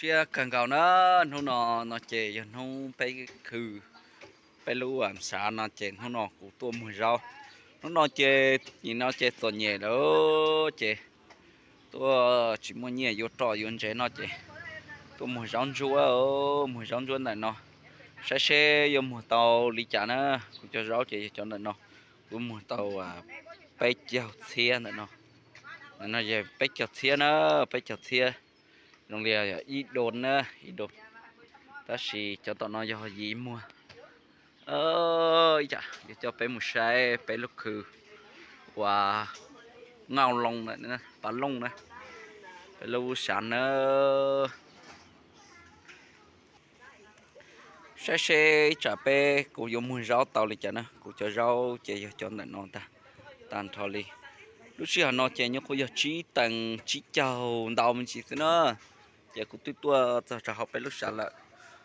Siab kawg nkaus na, hnub no no ces yog hnub peb khw peb lub sav no ces hnub no kuv tuaj muag zaub. Hnub no ces nim no ces txom nyem lawm ces tuaj tsis muaj nyiaj yuav roj yuav ntsev no ces tuaj muag zaub ntsuab, muag zaub ntsuab ntawm no saib seb yuav muag tau li cas na. Kuv cov zaub ces yog cov ntawm no, kuv muag tau peb caug txhiab ntawm no. Ntawm no yog peb caug txhiab na, peb caug txhiab zoo li ib do na, ib do. Tab sis cov tom no yog yim muag. Ib yam yuav coj peb mus saib peb lub khw uas Nkauj Loo, Pas Looj na, peb lub sav na. Saib seb ib tsam peb kuv yuav muag zaub tau li cas na. Kuv cov zaub ces yog cov ntawm no ntag, tag nrho li. Lub sij hawm no ces nyuam qhuav yog tsib teev tsib caug ntau me ntsis xwb na. Ces kuv twb tuaj txog rau hauv peb lub sav lawm,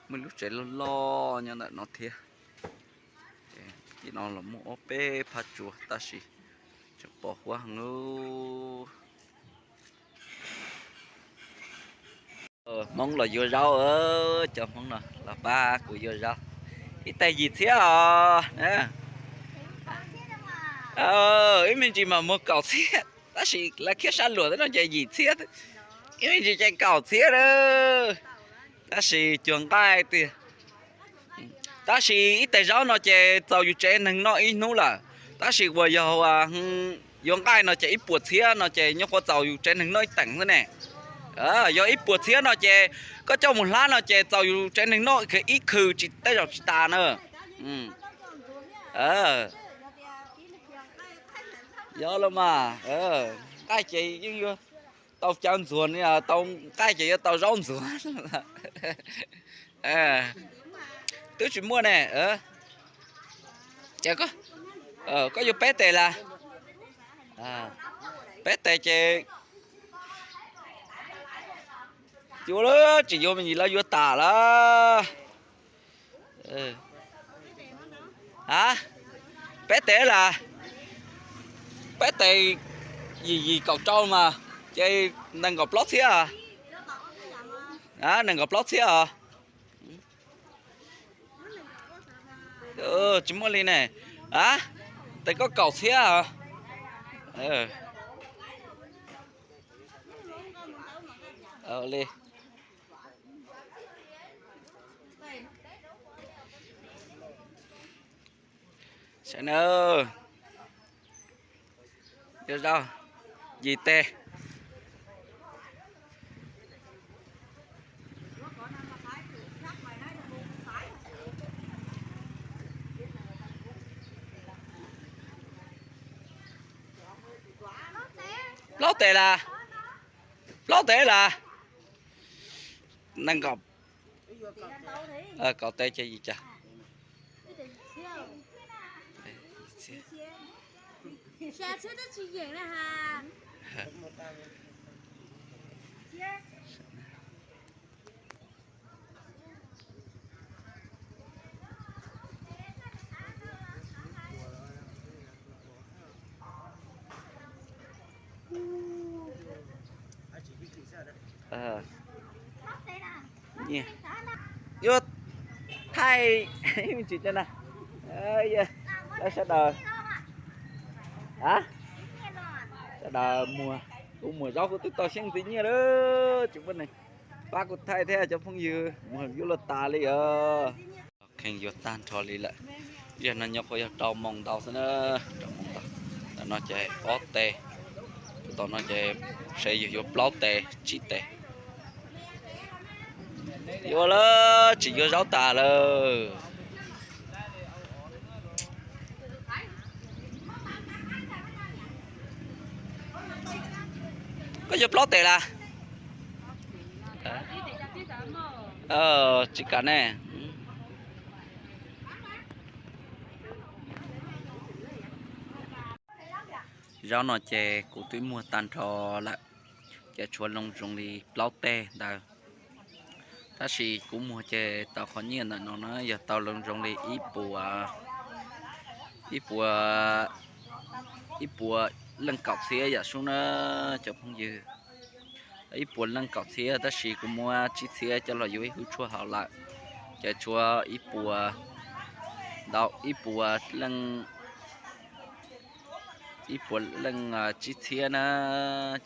muaj lub tsev loj loj nyob ntawm no thiab. Tim no los muaj ob peb phab tsua tab sis tseem pos huab heev. Hmoob los yuav zaub, cov Hmoob no los pab kuv yuav zaub. Ib tais yim txhiab os. Ib me ntsis mas muag kaum txhiab, tab sis lawv khiab sab luas no ces yim txhiab, ib me ntsis ces kaum txhiab lawm. Tab sis cuag nqaij tiag. Tab sis ib tais zaub no ces txaus yus tsev neeg noj ib hnub lawm. Tab sis uas yog yuav nqaij no ces ib puas txhiab no ces nyuam qhuav txaus yus tsev neeg noj ib teev xwb ne. Yog ib puas txhiab no ces koj coj mus hlab no ces txaus yus tsev neeg noj ib khw tsis tej zaum tsis tas na. Yog los mas, nqaij ces yeej yuav tau cawv ntxuag, tau nqaij ces yuav tau zaub ntxuag. Twb tsis muaj ne. Ces koj yuav peb tes las? Peb tes ces yuav lawm, tsis yuav me ntsis lawv yuav tas lawm. A, peb tes las? Peb tes yim yim kaum rau mas ces nees nkaum plaub txhiab. A, nees nkaum plaub txhiab os. Tsis muaj li ne. A, tes koj kaum txhiab os. Li saib na, yuav zaub yim tes. Plaub tes las? Plaub tes las? Nees nkaum, kaum tes ces yim caum. Yuav thaij me ntsis na. Lawv sawv daws, a, sawv daws muag, kuv muag zaub kuv twb tau xyeej ntxiv nyiaj lawm, tsis muaj neeg pab kuv thaij thiab cov phooj ywg, muag yuav luag tas li os. Kheej yuav tag nrho li lawm. Yog no nyuam qhuav yog rau moos ntau xwb na, rau moos ntau. Ntawm no ces ob tes, tus tom no ces seb yog yuav plaub tes tsib tes. Yuav lawm, tsis yuav zaub tas lawm. Koj yuav plaub tes las? Tsis kam ne. Zaub no ces kuv twb muag tag nrho lawm, ces tshuav loo zoo li plaub teg ntawd. Tab sis kuv muag ces tau qhov nyiaj ntawm no na yog tau loo zoo li ib puas, ib puas, ib puas leej kaum txhiab yam sub na cov phooj ywg. Ib puas leej kaum txhiab tab sis kuv muab tsib txhiab coj los yuav ib hub tshuaj haus lawm. Ces tshuav ib puas, ntau ib puas leej, ib puas leej tsib txhiab na.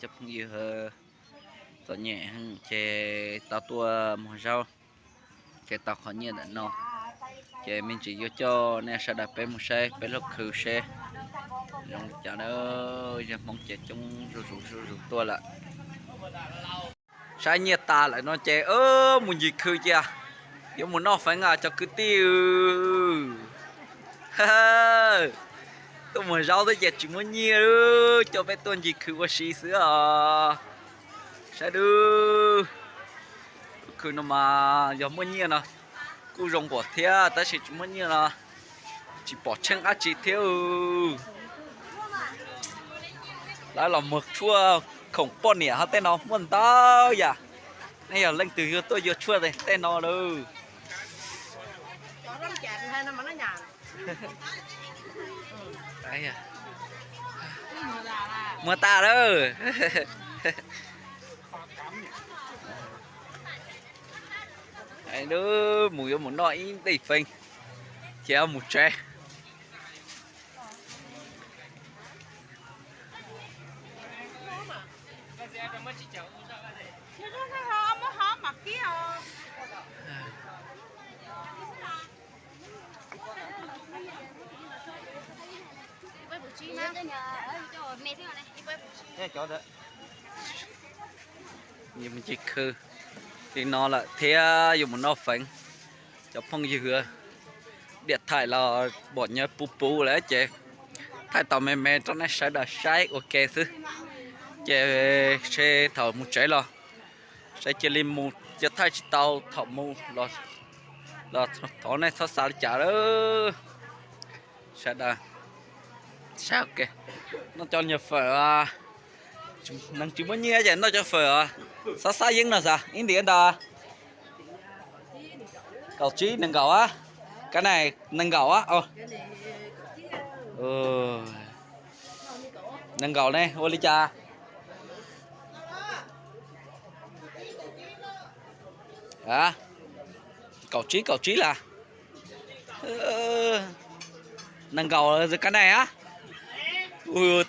Cov phooj ywg txom nyem ces tau tuaj muag zaub, ces tau qhov nyiaj ntawm no. Ces me ntsis yuav coj nej sawv daws peb mus saib peb lub khw seb zoo li cas na. Zaj Hmoob ces coob zuj zus zuj zus tuaj lawm. Saib nyiaj tas lawm no ces mus ncig khw cia, yuav mus noj feev os cov kwv tij. Tuaj muag zaub xwb ces tsis muaj nyiaj, coj peb tuaj ncig khw ua si xwb os. Saib dub, khw no mas yog muaj nyiaj no kuj zoo npaum thiab tab sis tsis muaj nyiaj no tsis pom tsheej dab tsi thiab. Lawv los muag tshuaj khoom poj niam ho tej no muaj ntau yam. Nej yog leej twg yuav tuaj yuav tshuaj tej no lawm. Muag tas lawm. Mus yuav mus noj ib nti feev, ces mus tsev. Mus ncig khw li no lawm thiab yuav mus noj feev. Cov phooj ywg, diam thaim los pom nyiaj puv puv lawm ces thaij tau me me rau nej sawv daws saib ua ke xwb. Ces seb thaum mus tsev los saib cia li mus, cia thaij tsis tau thaum mus los thov nej txhob xav li cas lawm. Sawv daws saib ua ke. Noj cov nyuag fawm, neeg tsis muaj nyiaj ces noj cov fawm os. Xab xab yeeb no xav ib ntim ntau. Kaum tsib nees nkaum a, kab nais nees nkaum a. Nees nkaum ne ua li cas? Kaum tsib kaum tsib las. Nees nkaum kab nais a.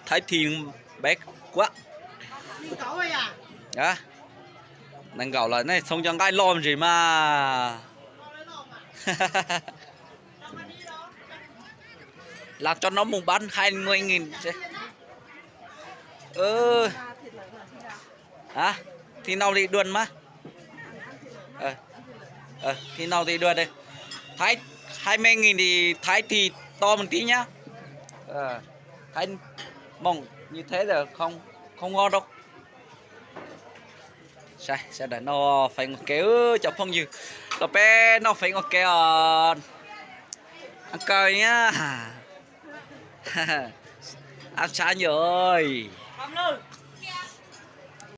Thaiv thim npev kuab. Nees nkaum lawm nej txhoov cov nqaij loj ntsis mas. Làm cho nó mùng bắn hai mươi nghìn. Thì nâu thì đuôn má. Thì nâu thì đuôn đây. Thái, hai mươi nghìn thì Thái thì to một tí nhá. Thái mỏng như thế là không, không ngon đâu. Sawv daws noj feev ua ke, cov phooj ywg, los peb noj feev ua ke os. Ăn cơm nhá. Ăn sáng rồi.